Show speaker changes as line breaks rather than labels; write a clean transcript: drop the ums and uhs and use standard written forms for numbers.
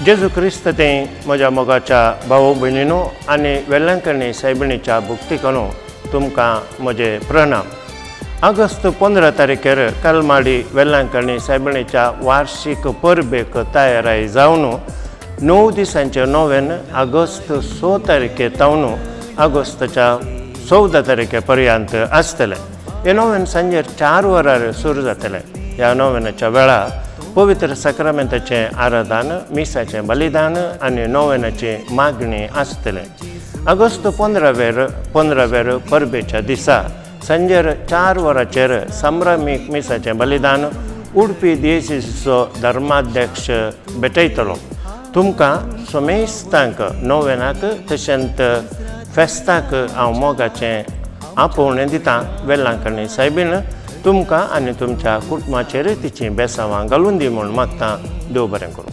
जेजू क्रिस्त ते म्हज्या मोगाच्या भाव भयणीनो आनी वेलंकणी सायबिणीच्या भक्तीकनो तुमकां म्हजे प्रणाम। ऑगस्ट 15 तारखेर कलमाडी वेलंकणी सायबिणीच्या वार्षिक परबेक तयाराय जावन 9 दिसांचे नोवेन ऑगस्ट 6 तारखे तावन ऑगस्टाच्या 14 तारखे पर्यंत आसतलें। हे नोवेन सांजेर 4 वरार सुरू जातलें। ह्या नोवेनाच्या वेळार पवित्र साक्रामेंताचें आराधन, मिसाचें बलिदान आनी नोवेनाची मागणी आसतलें। ऑगस्ट 15वेर परबेच्या दिसा सांजेर 4 वरांचेर संभ्रमीक मिसाचें बलिदान उडपी दियेसीचो धर्माध्यक्ष भेटयतलो। तुमकां समेस्तांक नोवेनाक तशेंच फेस्ताक हांव मोगाचें आपोवणें दितां। वेलंकणी सायबीण तुमकां आनी तुमच्या कुटुंबाचेर तिचीं बेसांवां घालून दी म्हूण मागतां। देव बरें करूं।